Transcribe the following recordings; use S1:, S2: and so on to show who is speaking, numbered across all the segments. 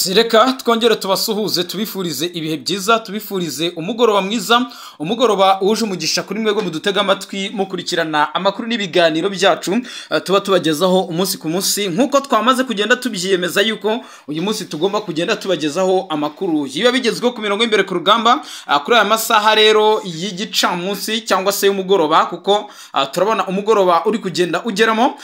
S1: Yes, reka twongere tubasuhuze, tubifurize ibihe byiza, tubifurize umugoroba mwiza, umugoroba wuje umugisha kuri mwebwe mudutega amatwi, mukurikirana amakuru n'ibiganiro byacu tuba tubagezaho umunsi ku munsi, nk'uko twamaze kugenda tubyiyemeza yuko uyu munsi tugomba kugenda tubagezaho amakuru biba bigezweho ku mirongo y'imbere ku rugamba. Kuri aya masaha rero y'igicamunsi cyangwa se y'umugoroba, kuko turabona umugoroba uri kugenda ugeramo,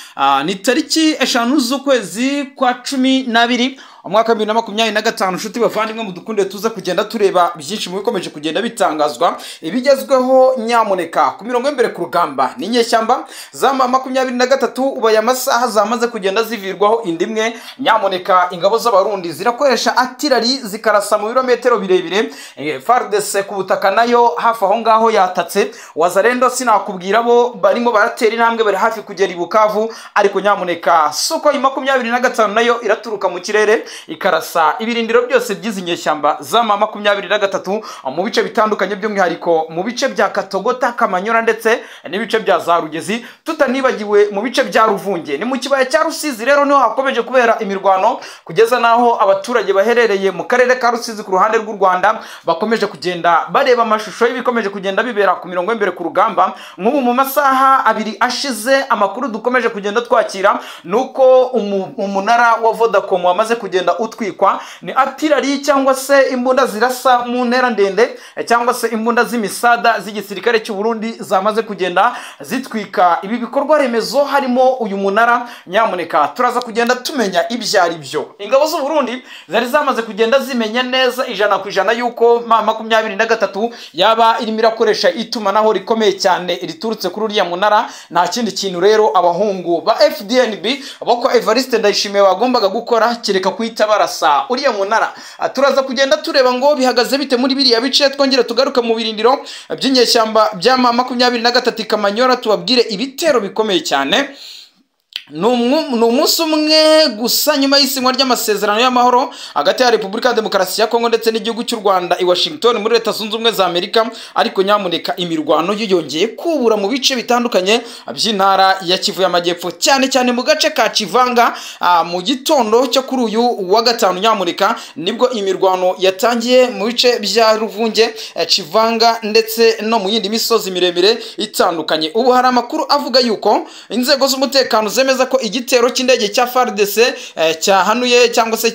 S1: ni tariki 5 z'ukwezi kwa 12 umwaka 2025. Nshuti bavandimwe mudukunde, tuza kugenda tureba byinshi mu bikomeje kugenda bitangazwa ibigezweho nyamuneka ku mirongo y'imbere ku rugamba. Ni inyeshyamba za M23 ubu aya masaha zamaze kugenda zivirwaho indimwe nyamuneka. Ingabo z'Abarundi zirakoresha artillery zikarasa mu birometero birebire, FARDC ku butaka nayo hafi aho ngaho yatatse. Wazalendo sinakubwira bo barimo baratera intambwe, bari hafi kugera i Bukavu, ariko nyamuneka Sukhoi 25 nayo iraturuka mu kirere ikarasa ibirindiro byose by'izi nyeshyamba za M23 mu bice bitandukanye, by'umwihariko mu bice bya Katogota, Kamanyora ndetse n'ibice bya za Rugezi, tutanibagiwe mu bice bya Ruvunge. Ni mu kibaya cya Rusizi rero niho hakomeje kubera imirwano, kugeza naho abaturage baherereye mu karere ka Rusizi ku ruhande rw'u Rwanda bakomeje kugenda bareba amashusho y'ibikomeje kugenda bibera ku mirongo y'imbere ku rugamba. Nk'ubu mu masaha abiri ashize amakuru dukomeje kugenda twakira nuko umunara wa Vodacom wamaze kugenda utwikwa. Ni artillery cyangwa se imbunda zirasa mu ntera ndende cyangwa se imbunda z'imisada z'igisirikare cy'u Burundi zamaze kugenda zitwika ibi bikorwa remezo harimo uyu munara. Nyamuneka turaza kugenda tumenya ibyo ari byo. Ingabo z'u Burundi zari zamaze kugenda zimenya neza 100% yuko M23 yaba irimo irakoresha itumanaho rikomeye cyane riturutse kuri uriya munara. Nta kindi kintu rero abahungu ba FDNB bo kwa Evariste Ndayishimiye bagombaga gukora kereka kuhita barasa uriya munara. Turaza kugenda tureba ngo bihagaze bite muri biriya bice, twongere tugaruke mu birindiro by'inyeshyamba bya M23 Kamanyora, tubabwire ibitero bikomeye cyane. Ni umunsi umwe gusa nyuma y'isinywa ry'amasezerano y'amahoro hagati ya Repubulika ya Demokarasi ya Kongo ndetse n'igihugu cy'u Rwanda i Washington muri Leta Zunze Ubumwe za Amerika, ariko nyamuneka imirwano yiyongeye kubura mu bice bitandukanye by'intara ya Kivu y'Amajyepfo, cyane cyane mu gace ka Kivanga. Mu gitondo cyo kuri uyu wa gatanu nyamuneka nibwo imirwano yatangiye mu bice bya Ruvunge, Kivanga ndetse no mu yindi misozi miremire itandukanye. Ubu hari amakuru avuga yuko inzego z'umutekano zemeza ko igitero cy'indege cya FARDC cyahanuye cyangwa se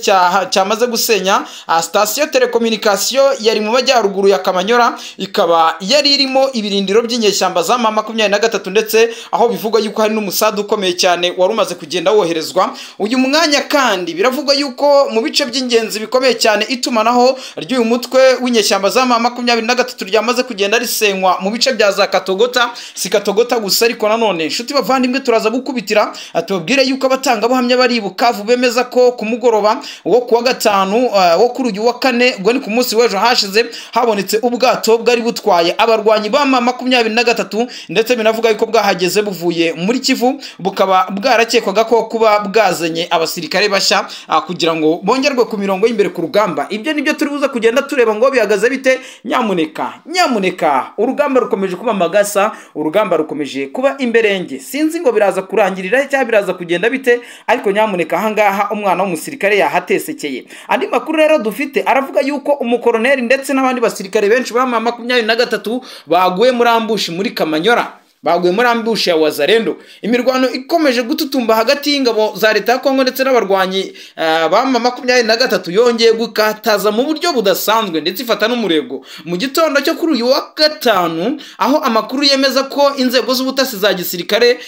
S1: cyamaze gusenya station telecommunication yari mu majyaruguru ya Kamanyora, ikaba yari irimo ibirindiro by'inyeshyamba za M23 ndetse aho bivugwa yuko hari n'umusada ukomeye cyane wari umaze kugenda woherezwa uyu mwanya. Kandi biravugwa yuko mu bice by'ingenzi bikomeye cyane itumanaho ry'uyu mutwe w'inyeshyamba za M23 ryamaze kugenda risenywa mu bice bya za Katogota. Si Katogota gusa ariko nanone inshuti bavandimwe turaza gukubitira tubabwire yuko abatangabuhamya bari Bukavu bemeza ko ku mugoroba wo kuwa gatanu wo kuri uyu wa kane, ubwo ni ku munsi w'ejo hashize, habonetse ubwato bwari butwaye abarwanyi ba M23 ndetse binavuga yuko bwahageze buvuye muri Kivu, bukaba bwarakekwaga ko kuba bwazanye abasirikare bashya kugira ngo bongerwe ku mirongo y'imbere ku rugamba. Ibyo nibyo turi buze kugenda tureba ngo bihagaze bite. Nyamuneka nyamuneka urugamba rukomeje kuba magasa, urugamba rukomeje kuba imberenge, sinzi ngo biraza kurangirira cyangwa biraza kugenda bite, ariko nyamuneka ahangaha umwana w'umusirikare yahatesekeye. Andi makuru rero dufite aravuga yuko umukoroneri ndetse n'abandi basirikare benshi ba M23 baguye muri ambushi muri Kamanyora, baguye muri ambushi ya Wazalendo. Imirwano ikomeje gututumba hagati y'ingabo za leta ya Kongo ndetse n'abarwanyi ba M23 yongeye gukataza mu buryo budasanzwe ndetse ifata n'umurego mu gitondo cyo kuri uyu wa gatanu, aho amakuru yemeza ko inzego z'ubutasi za gisirikare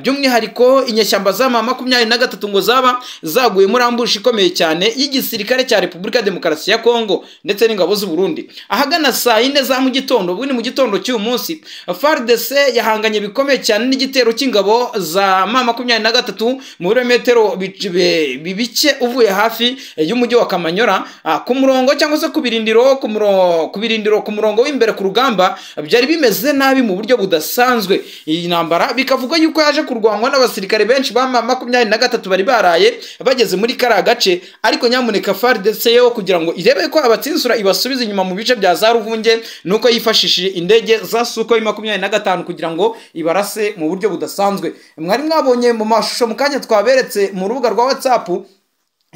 S1: by'umwihariko inyeshyamba za M23 ngo zaba zaguye muri ambushi ikomeye cyane y'igisirikare cya Repubulika ya Demokarasi ya Kongo ndetse n'ingabo z'u Burundi. Ahagana saa 4 za mu gitondo, ubwo ni mu gitondo cy'uyu munsi, FARDC yahanganye bikomeye cyane n'igitero cy'ingabo za M23 mu birometero bike uvuye hafi y'umujyi wa Kamanyora ku murongo cyangwa se ku birindiro ku murongo w'imbere ku rugamba. Byari bimeze nabi mu buryo budasanzwe. Iyi ntambara bikavuga yuko yaje kurwanwa n'abasirikare benshi ba M23 bari baraye bageze muri kariya gace, ariko nyamuneka FARDC yo kugira ngo irebe ko abatsinsura ibasubize inyuma mu bice bya za Ruvunge, nuko yifashishije indege za Sukhoi 25 kugira ngo ibarase mu buryo budasanzwe. Mwari mwabonye mu mashusho mu kanya twaberetse mu rubuga rwa WhatsApp.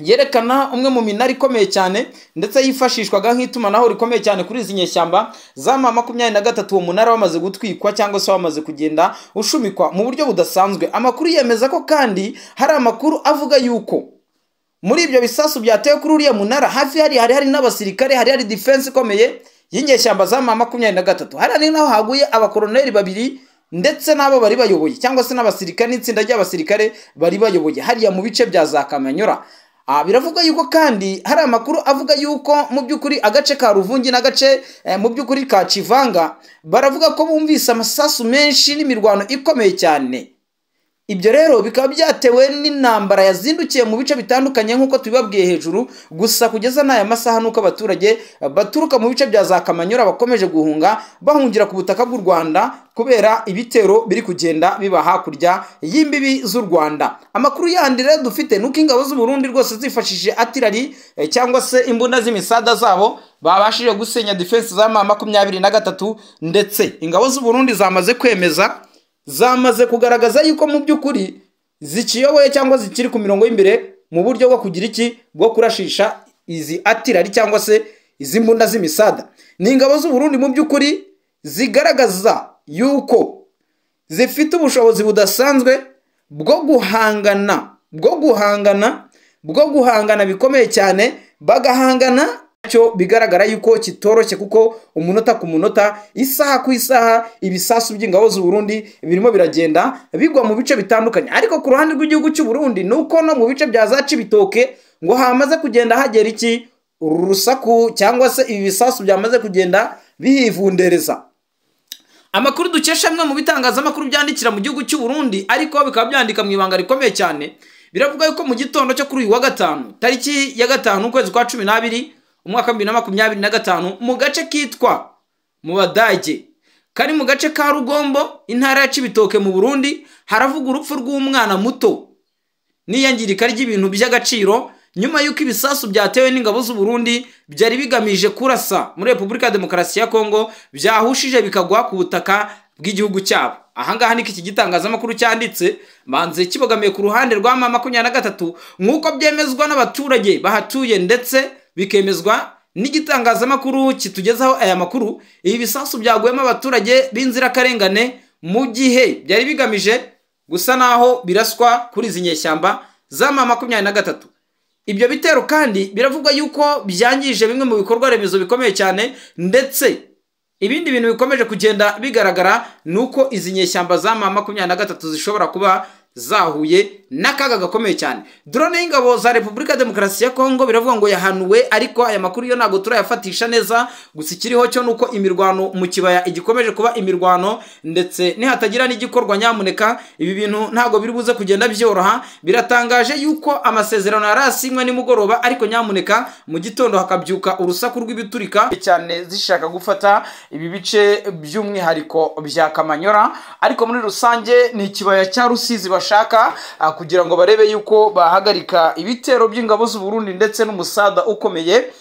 S1: yerekana umwe mu minara ikomeye cyane ndetse yifashishwaga nk'itumanaho rikomeye cyane kuri izi nyeshyamba za M23. Uwo munara wamaze gutwikwa cyangwa se wamaze kugenda ushumikwa mu buryo budasanzwe. Amakuru yemeza ko kandi hari amakuru avuga yuko muri ibyo bisasu byatewe kuri uriya munara hafi hari n'abasirikare, hari defense ikomeye y'inyeshyamba za M23. Hari naho haguye abakoroneri babiri ndetse n'abo bari bayoboye cyangwa se n'abasirikare n'itsinda ry'abasirikare bari bayoboye hariya mu bice bya za Kamanyora. Biravuga yuko kandi hari amakuru avuga yuko mu by'ukuri agace ka Ruvungi n'agace mu by'ukuri ka Kivanga baravuga ko bumvise amasasu menshi n'imirwano ikomeye cyane. Ibyo rero bikaba byatewe n'intambara yazindukiye mu bice bitandukanye nk'uko tubibabwiye hejuru. Gusa kugeza n'aya masaha nuko abaturage baturuka mu bice bya za Kamanyora bakomeje guhunga bahungira ku butaka bw'u Rwanda kubera ibitero biri kugenda biba hakurya y'imbibi z'u Rwanda. Amakuru yandi rero dufite nuko ingabo z'u Burundi rwose zifashishije artillery cyangwa se imbunda z'imisada zabo babashije gusenya defense za M23, ndetse ingabo z'u Burundi zamaze kwemeza, zamaze kugaragaza yuko mu by'ukuri zikiyoboye cyangwa zikiri ku mirongo y'imbere mu buryo bwo kugira iki, bwo kurashisha izi artillery cyangwa se izi mbunda z'imisada. Ni ingabo z'u Burundi mu by'ukuri zigaragaza yuko zifite ubushobozi budasanzwe bwo guhangana bikomeye cyane, bagahangana cyo bigaragara yuko kitoroshye kuko umunota ku munota, isaha ku isaha, ibisasu by'ingabo z'u Burundi birimo biragenda bigwa mu bice bitandukanye. Ariko ku ruhande rw'igihugu cy'u Burundi nuko no mu bice bya za Cibitoke ngo hamaze kugenda hagera iki urusaku cyangwa se ibi bisasu byamaze kugenda bihivundereza. Amakuru dukesha amwe mu bitangazamakuru byandikira mu gihugu cy'u Burundi ariko bikaba byandika mu ibanga rikomeye cyane, biravuga yuko mu gitondo cyo kuri uyu wa gatanu tariki ya 5 ukwezi kwa 12 umwaka 2025 mu gace kitwa mu Badage kari mu gace ka Rugombo intara ya Cibitoke mu Burundi haravuga urupfu rw'umwana muto n'iyangirika ry'ibintu by'agaciro nyuma y'uko ibisasu byatewe n'ingabo z'u Burundi byari bigamije kurasa muri Republika ya Demokarasi ya Kongo byahushije bikagwa ku butaka bw'igihugu cyabo. Ahangaha niki iki gitangazamakuru cyanditse manze kibogamiye ku ruhande rwa M23 nk'uko byemezwa n'abaturage bahatuye ndetse bikemezwa n'igitangazamakuru kitugezaho aya makuru. Ibi bisasu byaguyemo abaturage b'inzirakarengane mu gihe byari bigamije gusa naho biraswa kuri izi nyeshyamba za M23. Ibyo bitero kandi biravugwa yuko byangije bimwe mu bikorwa remezo bikomeye cyane, ndetse ibindi bintu bikomeje kugenda bigaragara nuko izi nyeshyamba za M23 zishobora kuba zahuye n'akaga gakomeye cyane. Drone y'ingabo za Republika ya Demokarasi ya Kongo biravuga ngo yahanuwe, ariko aya makuru yo ntago turayafatisha neza. Gusa ikiriho cyo nuko imirwano mu kibaya igikomeje kuba imirwano, ndetse nihatagira n'igikorwa nyamuneka ibi bintu ntago biri buze kugenda byoroha. Biratangaje yuko amasezerano yarasinywe nimugoroba, ariko nyamuneka mu gitondo hakabyuka urusaku rw'ibiturika cyane zishaka gufata ibi bice by'umwihariko bya Kamanyora, ariko muri rusange ni ikibaya cya Rusizi bashaka kugira ngo barebe yuko bahagarika ibitero by'ingabo z'u Burundi ndetse n'umusada ukomeye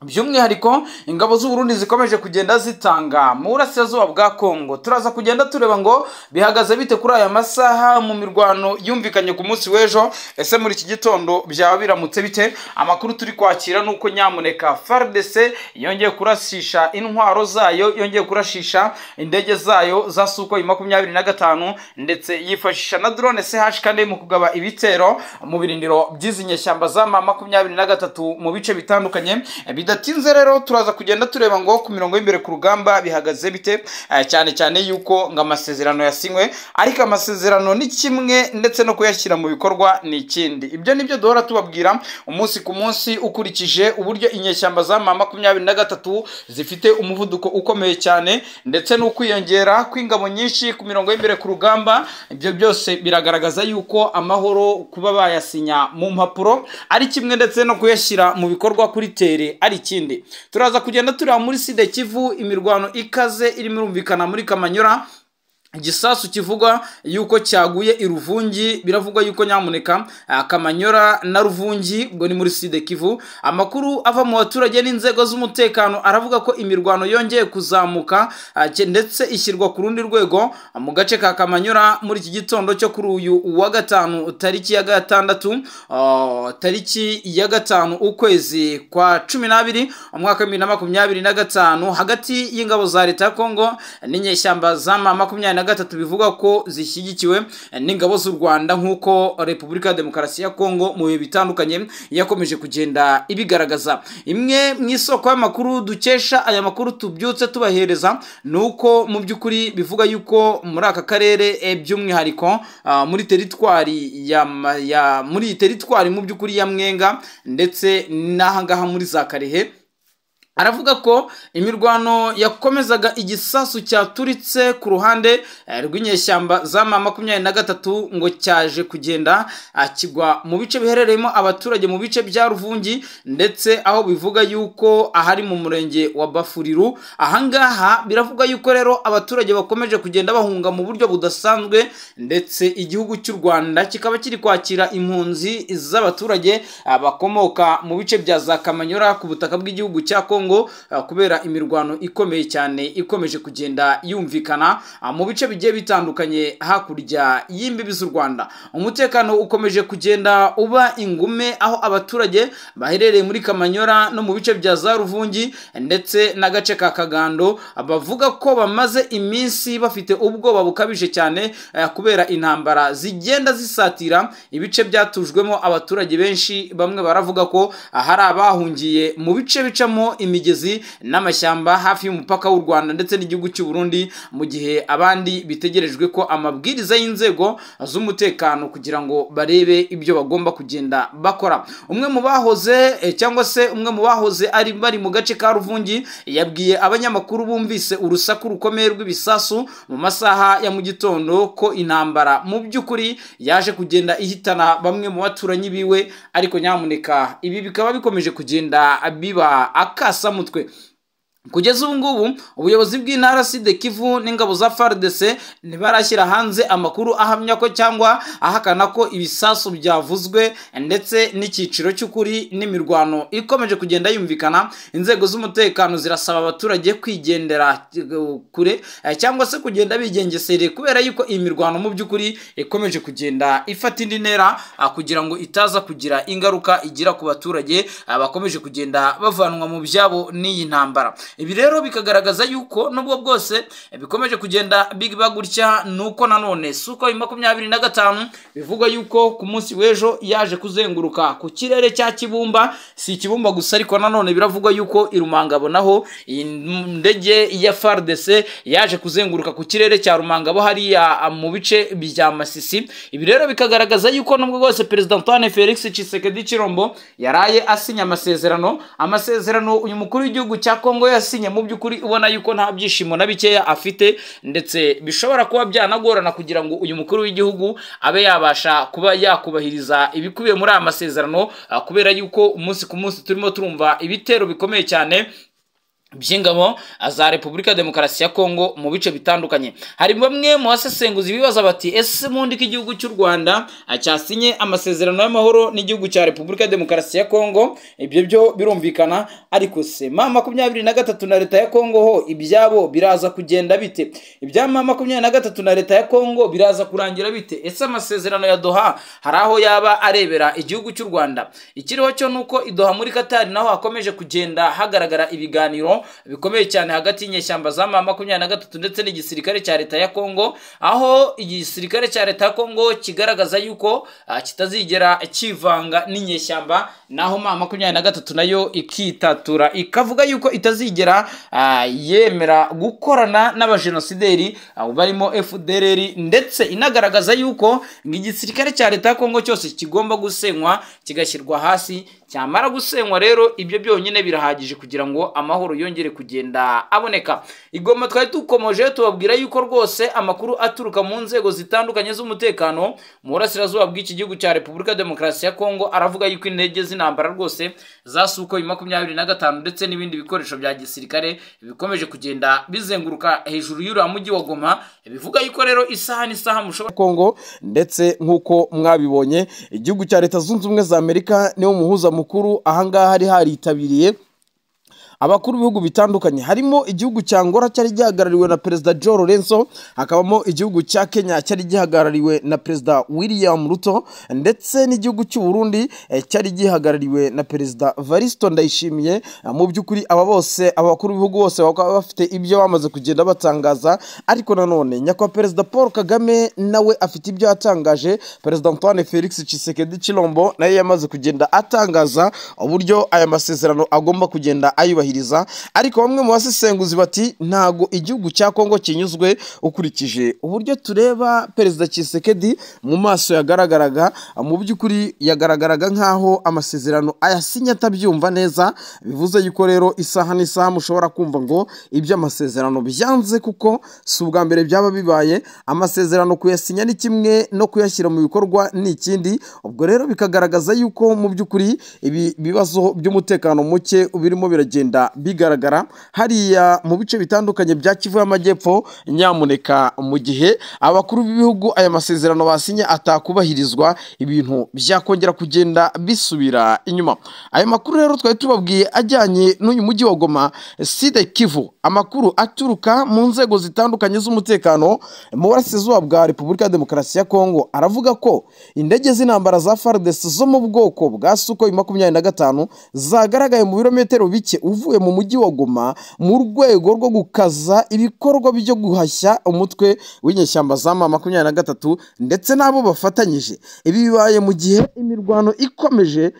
S1: by'umwihariko ingabo z'u Burundi zikomeje kugenda zitanga mu burasirazuba bwa Kongo. Turaza kugenda tureba ngo bihagaze bite kuri aya masaha mu mirwano yumvikanye ku munsi w'ejo. Ese muri iki gitondo byaba biramutse bite? Amakuru turi kwakira nuko nyamuneka FARDC yongeye kurashisha intwaro zayo, yongeye kurashisha indege zayo za Sukhoi 25 ndetse yifashisha na drone CH4 mu kugaba ibitero mu birindiro by'izi nyeshyamba za M23 mu bice bitandukanye. Bidatinze rero turaza kugenda tureba ngo ku mirongo y'imbere ku rugamba bihagaze bite, cyane cyane yuko ngo amasezerano yasinywe, ariko amasezerano ni kimwe ndetse no kuyashyira mu bikorwa ni ikindi. Ibyo nibyo duhora tubabwira umunsi ku munsi ukurikije uburyo inyeshyamba za M23 zifite umuvuduko ukomeye cyane ndetse no kwiyongera kw'ingabo nyinshi ku mirongo y'imbere ku rugamba. Ibyo byose biragaragaza yuko amahoro kuba bayasinya mu mpapuro ari kimwe ndetse no kuyashyira mu bikorwa kuri tere ari ikindi. Turaza kugenda tureba muri Sud Kivu imirwano ikaze irimo irumvikana muri Kamanyora. Igisasu kivugwa yuko cyaguye i Ruvungi, biravugwa yuko nyamuneka Kamanyora na Ruvungi, ubwo ni muri Sud Kivu. Amakuru ava mu baturage n'inzego z'umutekano aravuga ko imirwano yongeye kuzamuka ndetse ishyirwa ku rundi rwego mu gace ka Kamanyora muri iki gitondo cyo kuri uyu wa gatanu, tariki ya gatandatu, tariki ya 5 ukwezi kwa 12 umwaka wa 2025, hagati y'ingabo za leta ya Kongo n'inyeshyamba za M23 bivuga ko zishyigikiwe n'ingabo z'u Rwanda, nk'uko Repubulika ya Demokarasi ya Kongo mu bihe bitandukanye yakomeje kugenda ibigaragaza. Imwe mu isoko y'amakuru dukesha aya makuru tubyutse tubahereza nuko mu by'ukuri bivuga yuko muri aka karere, by'umwihariko muri teritwari ya muri teritwari mu by'ukuri ya Mwenga ndetse n'ahangaha muri za Karehe, aravuga ko imirwano yakomezaga igisasu cyaturitse ku ruhande rw'inyeshyamba za M23 ngo cyaje kugenda kigwa mu bice biherereyemo abaturage mu bice bya Ruvungi, ndetse aho bivuga yuko ahari mu murenge wa Bafuriru. Ahangaha biravuga yuko rero abaturage bakomeje kugenda bahunga mu buryo budasanzwe, ndetse igihugu cy'u Rwanda kikaba kiri kwakira impunzi z'abaturage bakomoka mu bice bya za Kamanyora ku butaka bw'igihugu cya Kongo, kubera imirwano ikomeye cyane ikomeje kugenda yumvikana mu bice bigiye bitandukanye hakurya y'imbibi z'u Rwanda. Umutekano ukomeje kugenda uba ingume, aho abaturage baherereye muri Kamanyora no mu bice bya za Ruvungi ndetse n'agace ka Kagando bavuga ko bamaze iminsi bafite ubwoba bukabije cyane kubera intambara zigenda zisatira ibice byatujwemo abaturage benshi. Bamwe baravuga ko hari abahungiye mu bice bicamo imigezi n'amashyamba hafi y'umupaka w'u Rwanda ndetse n'igihugu cy'u Burundi, mu gihe abandi bitegerejwe ko amabwiriza y'inzego z'umutekano kugira ngo barebe ibyo bagomba kugenda bakora. Umwe mu bahoze cyangwa se umwe mu bahoze ari bari mu gace ka Ruvungi yabwiye abanyamakuru bumvise urusaku rukomeye rw'ibisasu mu masaha ya mu gitondo ko intambara mu by'ukuri yaje kugenda ihitana bamwe mu baturanyi biwe, ariko nyamuneka ibi bikaba bikomeje kugenda biba akasamutwe. Kugeza ubu ngubu ubuyobozi bw'intara Sud Kivu n'ingabo za FARDC ntibarashyira hanze amakuru ahamya ko cyangwa ahakana ko ibisasu byavuzwe, ndetse n'icyiciro cy'ukuri n'imirwano ikomeje kugenda yumvikana. Inzego z'umutekano zirasaba abaturage kwigendera kure cyangwa se kugenda bigengesereye, kubera yuko imirwano mu by'ukuri ikomeje kugenda ifata indi ntera, kugira ngo itaza kugira ingaruka igira ku baturage bakomeje kugenda bavanwa mu byabo n'iyi ntambara. Ibi rero bikagaragaza yuko nubwo bwose bikomeje kugenda biba gutya, nuko nanone Sukhoi 25 bivugwa yuko ku munsi w'ejo yaje kuzenguruka ku kirere cya Kibumba. Si Kibumba gusa, ariko nanone biravugwa yuko i Rumangabo naho indege ya FARDC yaje kuzenguruka ku kirere cya Rumangabo hariya mu bice bya Masisi. Ibi rero bikagaragaza yuko nubwo bwose Perezida Antoine Felix Tshisekedi Tshilombo yaraye asinya amasezerano uyu mukuru w'igihugu cya Kongo yasinye, mu by'ukuri ubona yuko nta byishimo na bikeya afite, ndetse bishobora kuba byanagorana kugira ngo uyu mukuru w'igihugu abe yabasha kuba yakubahiriza ibikubiye muri aya masezerano, kubera yuko umunsi ku munsi turimo turumva ibitero bikomeye cyane by'ingabo za Repubulika Demokarasi ya Kongo mu bice bitandukanye. Hari bamwe mu basesenguzi bibaza bati ese mundi ko igihugu cy'u Rwanda cyasinye amasezerano y'amahoro n'igihugu cya Repubulika Demokarasi ya Kongo, ibyo byo birumvikana, ariko se M23 na leta ya Kongo ho ibyabo biraza kugenda bite? Ibya M23 na leta ya Kongo biraza kurangira bite? Ese amasezerano ya Doha hari aho yaba arebera igihugu cy'u Rwanda? Ikiriho cyo nuko i Doha muri Qatar naho hakomeje kugenda hagaragara ibiganiro bikomeye cyane hagati y'inyeshyamba za M23 ndetse n'igisirikare cya leta ya Kongo, aho igisirikare cya leta ya Kongo kigaragaza yuko kitazigera kivanga n'inyeshyamba, naho M23 nayo ikitatura ikavuga yuko itazigera yemera gukorana n'abajenosideri barimo FDLR, ndetse inagaragaza yuko igisirikare cya leta ya Kongo cyose kigomba gusenywa kigashyirwa hasi Cyamara gusenywa rero, ibyo byonyine birahagije kugira ngo amahoro yongere kugenda aboneka. Igoma twari dukomoje tubabwira yuko rwose amakuru aturuka mu nzego zitandukanye z'umutekano mu burasirazuba bw'iki gihugu cya Repubulika Demokarasi ya Kongo aravuga yuko indege z'intambara rwose za Sukhoi 25 ndetse n'ibindi bikoresho bya gisirikare bikomeje kugenda bizenguruka hejuru y'uriya mujyi wa Goma, bivuga yuko rero isaha n'isaha mushobora
S2: Kongo. Ndetse nk'uko mwabibonye, igihugu cya Leta Zunze Ubumwe za Amerika niwo muhuza mukuru ahangaha. Hari haritabiriye abakuru b'ibihugu bitandukanye, harimo igihugu cya Angola cyari gihagarariwe na Perezida João Lourenço, hakabamo igihugu cya Kenya cyari gihagarariwe na Perezida William Ruto, ndetse n'igihugu cy'u Burundi cyari gihagarariwe na Perezida Varisto Ndayishimiye. Mu by'ukuri aba bose, abakuru b'ibihugu bose, bakaba bafite ibyo bamaze kugenda batangaza. Ariko nanone nyakubahwa Perezida Paul Kagame nawe afite ibyo yatangaje. Perezida Antoine Felix Tshisekedi Chilombo nawe yamaze kugenda atangaza uburyo aya masezerano agomba kugenda ayubahiriza. Ariko bamwe mu basesenguzi bati ntago igihugu cya Kongo kinyuzwe. Ukurikije uburyo tureba Perezida Tshisekedi mu maso yagaragaraga, mu by'ukuri yagaragaraga nk'aho amasezerano ayasinya atabyumva neza. Bivuze yuko rero isaha n'isaha mushobora kumva ngo iby'amasezerano byanze, kuko si ubwa mbere byaba bibaye. Amasezerano kuyasinya ni kimwe, no kuyashyira mu bikorwa ni ikindi. Ubwo rero bikagaragaza yuko mu by'ukuri ibi bibazo by'umutekano muke birimo biragenda bigaragara hariya mu bice bitandukanye bya Kivu y'Amajyepfo. Nyamuneka, mu gihe abakuru b'ibihugu aya masezerano basinye atakubahirizwa, ibintu byakongera kugenda bisubira inyuma. Ayo makuru rero twari tubabwiye ajyanye n'uyu mujyi wa Goma, Sud Kivu. Amakuru aturuka mu nzego zitandukanye z'umutekano mu burasirazuba bwa Repubulika ya Demokarasi ya Kongo aravuga ko indege z'intambara za FARDC zo mu bwoko bwa Sukhoi 25 zagaragaye mu birometero bike uvuye mu mujyi wa Goma, mu rwego rwo gukaza ibikorwa byo guhashya umutwe w'inyeshyamba za M23 ndetse n'abo bafatanyije. Ibi bibaye mu gihe imirwano ikomeje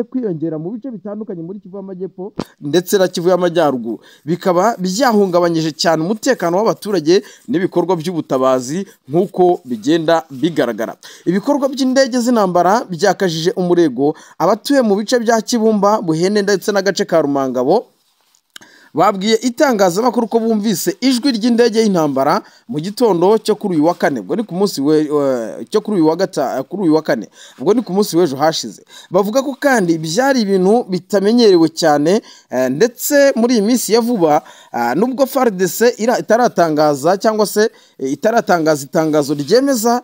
S2: kwiyongera mu bice bitandukanye muri Kivu y'Amajyepfo ndetse na Kivu y'Amajyaruguru, bikaba byahungabanyije cyane umutekano w'abaturage n'ibikorwa by'ubutabazi nk'uko bigenda bigaragara. Ibikorwa by'indege z'intambara byakajije umurego. Abatuye mu bice bya Kibumba, Buhene ndetse n'agace ka Rumangabo babwiye itangazamakuru ko bumvise ijwi ry'indege y'intambara mu gitondo cyo kuri uyu wa kane, ubwo ni ku munsi we cyo kuri uyu wa gata kuri uyu wa kane, ubwo ni ku munsi w'ejo hashize. Bavuga ko kandi byari ibintu bitamenyerewe cyane ndetse muri iyi minsi ya vuba, nubwo FARDC itaratangaza cyangwa se itaratangaza itangazo ryemeza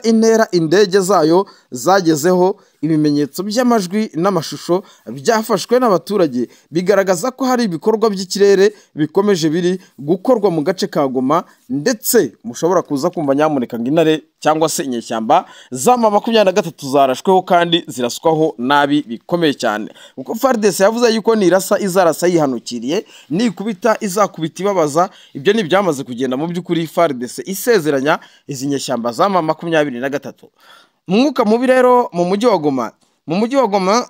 S2: intera indege zayo zagezeho, ibimenyetso by'amajwi n'amashusho byafashwe n'abaturage bigaragaza ko hari ibikorwa by'ikirere bikomeje biri gukorwa mu gace ka Goma. Ndetse mushobora kuza kumva nyamuneka ngo intare cyangwa se inyeshyamba za M23 zarashweho kandi ziraswaho nabi bikomeye cyane, kuko FARDC yavuze yuko nirasa izarasa yihanukiriye, nikubita izakubita ibabaza. Ibyo ni ibyamaze kugenda mu by'ukuri FARDC isezeranya izi nyeshyamba za M23. Umwuka mubi rero mu mujyi wa Goma. Mu mujyi wa Goma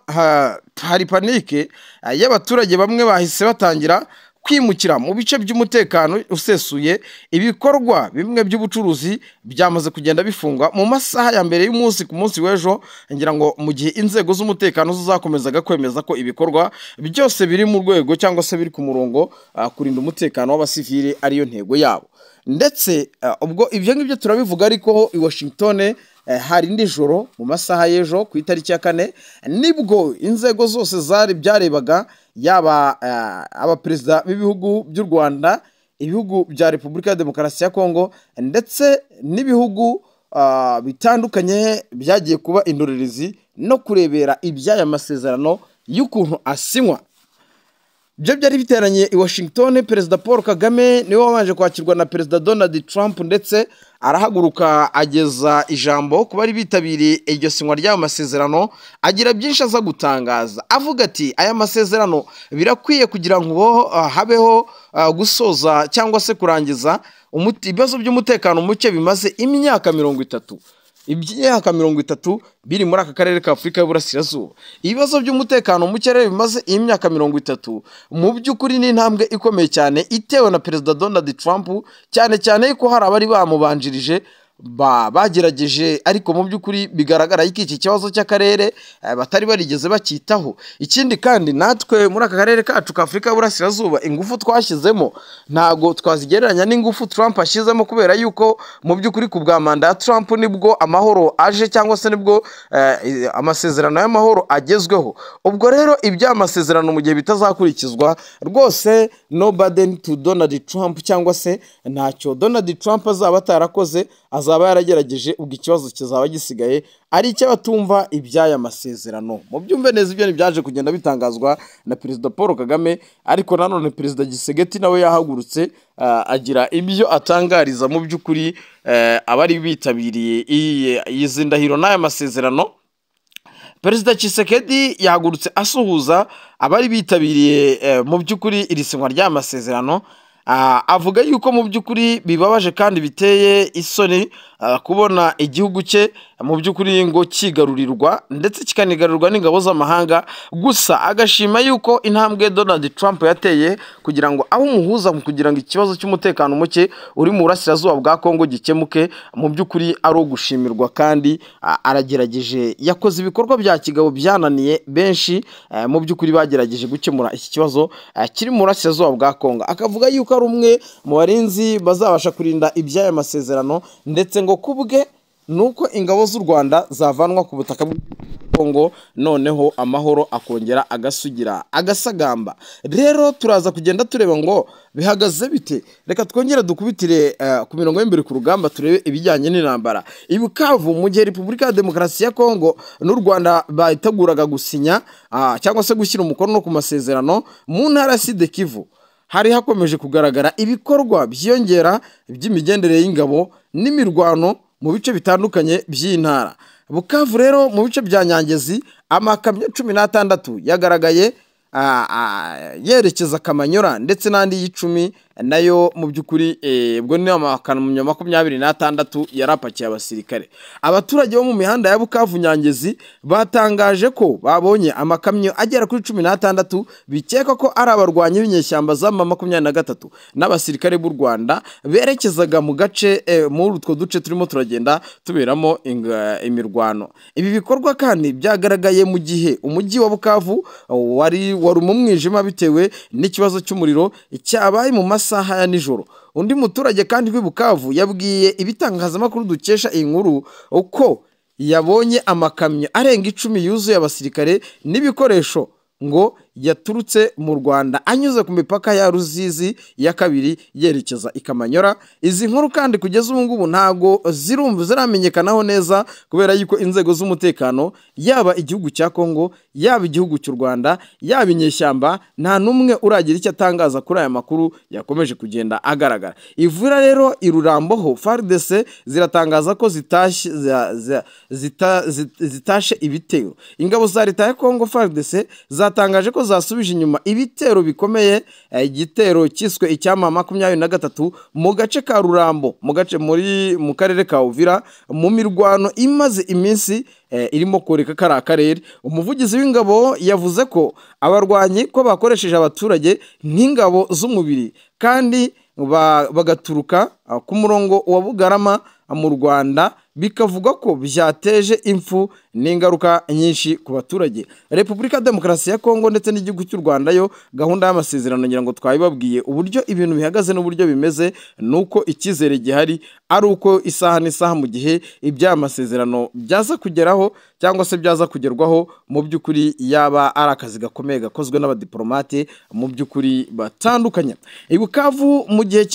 S2: hari panique y'abaturage. Bamwe bahise batangira kwimukira mu bice by'umutekano usesuye. Ibikorwa bimwe by'ubucuruzi byamaze kugenda bifungwa mu masaha ya mbere y'umunsi ku munsi w'ejo, ngira ngo mu gihe inzego z'umutekano zo zakomezaga kwemeza ko ibikorwa byose biri mu rwego cyangwa se biri ku murongo, kurinda umutekano w'abasivili ariyo ntego yabo. Ndetse ubwo ibyo ngibyo turabivuga, ariko i Washington hari indi joro mu masaha y'ejo ku itariki ya 4, nibwo inzego zose zari byarebaga, yaba abaperezida b'ibihugu by'u Rwanda, ibihugu bya Repubulika ya Demokarasi ya Kongo ndetse n'ibihugu bitandukanye byagiye kuba indorerezi no kurebera iby'aya masezerano y'ukuntu asinywa. Byo byari biteranye i Washington. Perezida Paul Kagame niwe wabanje kwakirwa na Perezida Donald Trump, ndetse arahaguruka ageza ijambo ku bari bitabiriye iryo sinywa ry'ayo masezerano, agira byinshi aza gutangaza, avuga ati aya masezerano birakwiye kugira ngo habeho gusoza cyangwa se kurangiza ibibazo by'umutekano muke bimaze imyaka 30, imyaka 30 biri muri aka karere ka Afurika y'Uburasirazuba. Ibibazo by'umutekano muke rero bimaze imyaka 30, mu by'ukuri ni intambwe ikomeye cyane itewe na Perezida Donald Trump, cyane cyane ko hari abari bamubanjirije. Bagerageje ariko mu by'ukuri bigaragara yuko iki kibazo cy'akarere batari barigeze bacyitaho. Ikindi kandi natwe muri aka karere kacu ka Afurika y'Uburasirazuba ingufu twashyizemo ntago twazigereranya n'ingufu Trump ashyizemo, kubera yuko mu by'ukuri ku bwa manda ya Trump nibwo amahoro aje, cyangwa se nibwo amasezerano y'amahoro agezweho. Ubwo rero iby'amasezerano mu gihe bitazakurikizwa rwose, no burden to Donald Trump, cyangwa se ntacyo Donald Trump azaba atarakoze, azaba yaragerageje. Ubwo ikibazo kizaba gisigaye ari icy'abatumva iby'aya masezerano. Mu byumve neza, ibyo ntibyaje kugenda bitangazwa na Perezida Paul Kagame, ariko nanone Perezida Tshisekedi nawe yahagurutse agira ibyo atangariza mu by'ukuri abari bitabiriye izi ndahiro n'aya masezerano. Perezida Tshisekedi yahagurutse asuhuza abari bitabiriye mu by'ukuri iri sinywa ry'aya masezerano, avuga yuko mu by'ukuri bibabaje kandi biteye isoni kubona igihugu cye mu by'ukuri ngo kigarurirwa ndetse kikanigarurwa n'ingabo z'amahanga. Gusa agashima yuko intambwe Donald Trump yateye kugira ngo abe umuhuza mu kugira ngo ikibazo cy'umutekano muke uri mu burasirazuba bwa Kongo gikemuke, mu by'ukuri ari ugushimirwa, kandi aragerageje, yakoze ibikorwa bya kigabo byananiye benshi mu by'ukuri bagerageje gukemura iki kibazo kiri mu burasirazuba bwa Kongo. Akavuga yuko ari umwe mu barinzi bazabasha kurinda iby'aya masezerano, ndetse ngo kubwe nuko ingabo z'u Rwanda zavanwa ku butaka bw'u Kongo, noneho amahoro akongera agasugira agasagamba. Rero turaza kugenda tureba ngo bihagaze bite. Reka twongere dukubitire ku mirongo y'imbere ku rugamba, turebe ibijyanye n'intambara i Bukavu. Mu gihe Repubulika ya Demokarasi ya Kongo n'u Rwanda bateguraga gusinya cyangwa se gushyira umukono ku masezerano, mu ntara ya Sud Kivu hari hakomeje kugaragara ibikorwa byiyongera by'imigendere y'ingabo n'imirwano mu bice bitandukanye by'intara. Bukavu rero, mu bice bya Nyangezi, amakamyo 16 yagaragaye yerekeza Kamanyora, ndetse n'andi y'icumi nayo mu by'ukuri ubwo ni amakamyo 26 yari apakiye abasirikare. Abaturage bo mu mihanda ya Bukavu Nyangezi batangaje ko babonye amakamyo agera kuri 16 bikekwa ko ari abarwanyi b'inyeshyamba za M23 n'abasirikare b'u Rwanda berekezaga mu gace muri utwo duce turimo turagenda tuberamo imirwano. Ibi bikorwa kandi byagaragaye mu gihe umujyi wa Bukavu wari mu mwijima bitewe n'ikibazo cy'umuriro cyabaye mu masaha ya nijoro. Undi muturage kandi w'i Bukavu yabwiye ibitangazamakuru dukesha iyi nkuru uko yabonye amakamyo arenga 10 yuzuye abasirikare n'ibikoresho ngo yaturutse mu Rwanda anyuze ku mipaka ya Ruzizi ya kabiri yerekeza i Kamanyora. Izi nkuru kandi kugeza ubu ngubu ntago zirumva ziramenyekanaho neza, kubera yuko inzego z'umutekano, yaba igihugu cya Kongo, yaba igihugu cy'u Rwanda, yaba inyeshyamba, nta n'umwe uragira icyo atangaza kuri aya makuru yakomeje kugenda agaragara. Ivura rero i Rurambo ho FARDC ziratangaza ko zitashe ibitero. Ingabo za leta ya Kongo FARDC zatangaje ko zasubije inyuma ibitero bikomeye, igitero cyiswe icyama 23 mu gace ka Rurambo, mu gace muri mu karere ka Uvira, mu mirwano imaze iminsi irimo koreka kari akarere. Umuvugizi w'ingabo yavuze ko abarwanyi ko bakoresheje abaturage nk'ingabo z'umubiri kandi bagaturuka ku murongo wa Bugarama mu Rwanda, bikavuga ko byateje impfu n'ingaruka nyinshi ku baturage. Repubulika ya Demokarasi ya Kongo ndetse n'igihugu cy'u Rwanda yo gahunda y'amasezerano ngira ngo twabibabwiye uburyo ibintu bihagaze n'uburyo bimeze, nuko icyizere gihari ari uko isaha n'isaha mu gihe iby'aya masezerano byaza kugeraho cyangwa se byaza kugerwaho, mu by'ukuri yaba ari akazi gakomeye gakozwe n'abadiplomate mu by'ukuri batandukanye. I Bukavu mu gihe